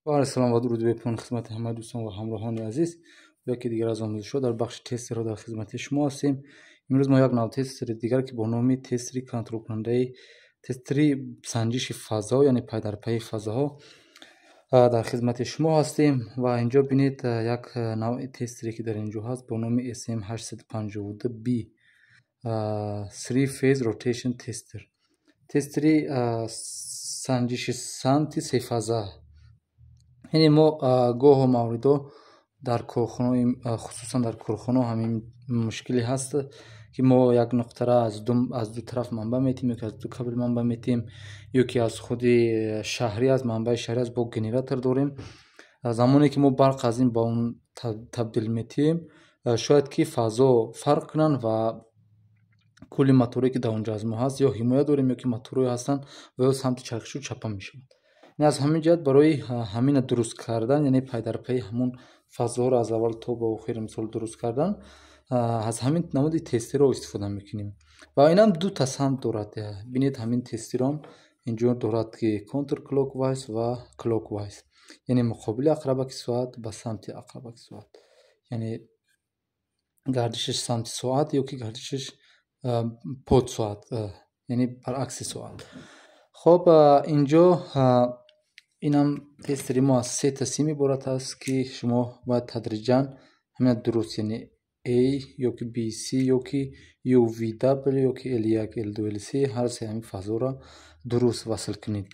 Ва салом ва дуруд бепоён хидмати ҳамаи дӯстон ва ҳамроҳони азиз. Яке дигар аз омӯзишҳо дар бахши тестерҳо дар хидмати шумо ҳастем. Имрӯз мо як нав тестери дигар, ки бо номи тестери контролкунандаи тестери санҷиши фазо, яъне пайдарпайи фазоҳо дар хидмати шумо ҳастем. Ва инҷо бинед як навъи тестере, ки дар инҷо ҳаст бо номи SM852B Three Phase Rotation Tester. Тестери санҷиши самти сефаза. Яъне мо гоҳо мавридо дар корхонаҳо, хусусан дар корхонаҳо ҳамин мушкиле ҳаст, ки мо як нуқтаро аз ду тараф манбаъ метиҳем, ё ки аз ду кабел манбаъ метиҳем, ё ки аз худи шаҳрӣ, аз манбаи шаҳрӣ аз бо генератор дорем. Замоне ки мо барқ аз ин ба он табдил метиҳем, шояд ки фазо фарқ кунанд ва кулли моторе, ки дар онҷо аз мо ҳаст, ё ҳимоя дорем, ё ки моторҳое ҳастанд ва ё самти чархишу чапа мешаванд. Аз ҳамин ҷиҳат барои ҳамина дуруст кардан, яъне пайдарпайи ҳамон фазоҳоро аз аввал то ба охир мисол дуруст кардан, аз ҳамин намуди тестерҳо истифода мекунем. Ва инам ду та самт дорад. Бинед, ҳамин тестерон инҷо дорад, ки counterclockwise ва clockwise, яъне муқобили ақрабаки соат ба самти ақрабаки соат, яъне гардишаш самти соат ё ки гардишаш под соат, яъне баръакси соат. Хоб, инҷо инам тестери мо аз се та сим иборат аст, ки шумо бояд тадриҷан ҳамина дуруст, яъне A ё ки B, C ё ки U, V, W ё ки L1, L2, L3, ҳар се ҳамин фазоро дуруст васл кунед.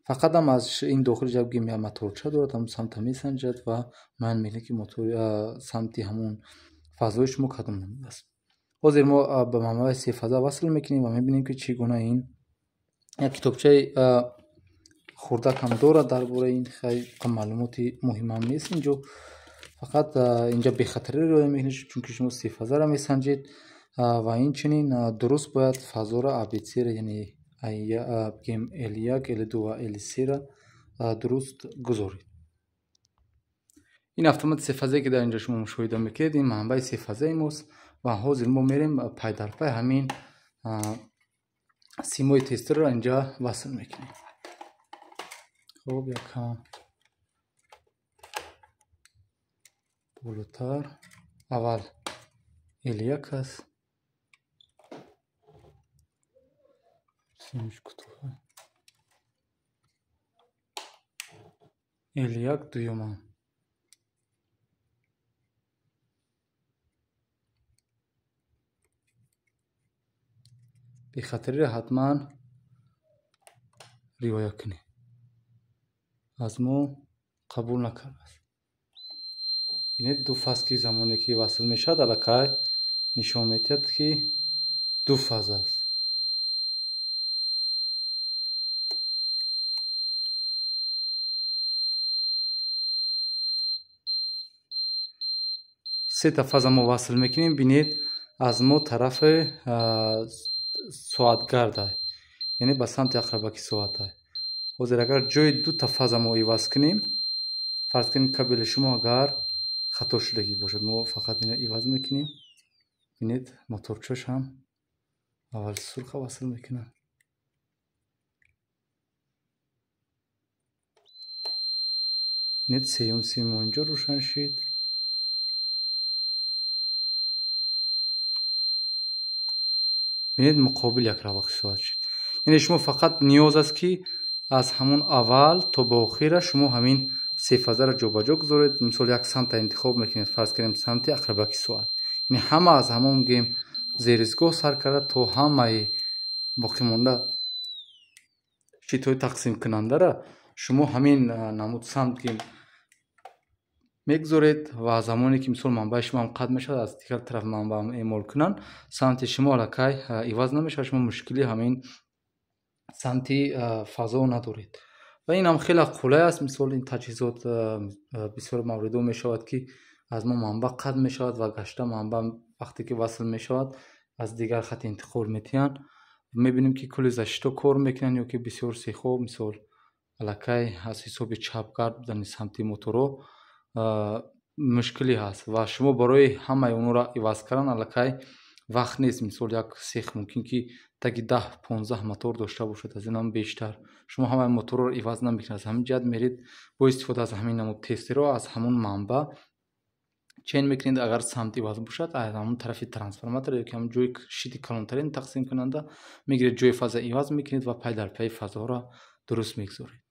Фақат ҳам аз ин дохили ҷаб гим як моторча дорад, ҳамон самта месанҷад ва муайян мекунад, ки мотори самти ҳамон фазои шумо кадом намуд аст. Ҳозир мо ба манбаи се фаза васл мекунем ва мебинем, ки чӣ гуна ин як китобчаи хурдак ҳам дорад дар бораи ин. Хай, маълумоти муҳимам нест инҷо, фақат инҷа бехатарӣ риоя мекунед, чунки шумо се фазаро месанҷед ва инчунин дуруст бояд фазоро ABC-ро, яъне бигем L1, L2 ва L3-ро дуруст гузоред. Ин автомати сефазае, ки дар инҷо шумо мушоҳида мекунед, ин манбаи сефазаи мост ва ҳозир мо мерем пайдарпай ҳамин симои тестерро инҷа васл мекунем. Хоб, якам болотар, аввал L1 аст, симиш кӯтоҳ, L1 дуюмам. Бехатариро ҳатман риоя кунед. Аз мо қабул накардааст. Бинед, ду фаз, ки замоне ки васл мешавад, аллакай нишон медиҳад, ки ду фаз аст. Се та фаза мо васл мекунем. Бинед, аз мо тарафи соатгарда, яъне ба самти ақрабаки соата. Ҳозир агар ҷои ду та фаза мо иваз кунем, фарз кунем кабели шумо агар хато шудагӣ бошад, мо фақат ина иваз мекунем. Бинед, моторчаш ҳам аввал сурха васл мекунад. Бинед, сеюм сим мо инҷо рӯшан шид. Бинед, муқобил ақрабаки соат шид. Яъне шумо фақат ниёз аст, ки аз ҳамон аввал то ба охира шумо ҳамин се фазаро ҷобаҷо гузоред. Мисол, як самта интихоб мекунед, фарз кунем самти ақрабаки соат. Яъне ҳама аз ҳамон гем зеризгоҳ сар карда то ҳамаи боқимонда щитҳои тақсимкунандаро шумо ҳамин намуд самт гем мегузоред ва замоне ки мисол манбаи шумо ҳам қатъ мешавад, аз дигар тараф манбаъ эъмол кунанд, самти шумо аллакай иваз намешавад, шумо мушкили ҳамин самти фазо надоред. Ва ин ҳам хеле қулай аст. Мисол, ин таҷҳизот бисёр мавридо мешавад, ки аз мо манбаъ қатъ мешавад ва гашта манбаъ вақте ки васл мешавад, аз дигар хат интиқол метиҳанд. Мебинем, ки кулли защито кор мекунанд, ё ки бисёр сехҳо мисол аллакай аз ҳисоби чапгард будани самти моторҳо мушкиле ҳаст ва шумо барои ҳамаи онҳоро иваз кардан аллакай Вақт нест. Мисол, як сех мумкин ки таги 10-15 мотор дошта бошад, аз инам бештар. Шумо ҳамаи моторро иваз намекунед. Аз ҳамин ҷиҳат меред, бо истифода аз ҳамин намуд тестерҳо аз ҳамон манбаъ чен мекунед. Агар самт иваз бошад, аз ҳамон тарафи трансформатор ё ки ҳамон ҷои щити калонтарин тақсимкунанда мегиред, ҷои фаза иваз мекунед ва пай дар пайи фазаҳоро дуруст мегузоред.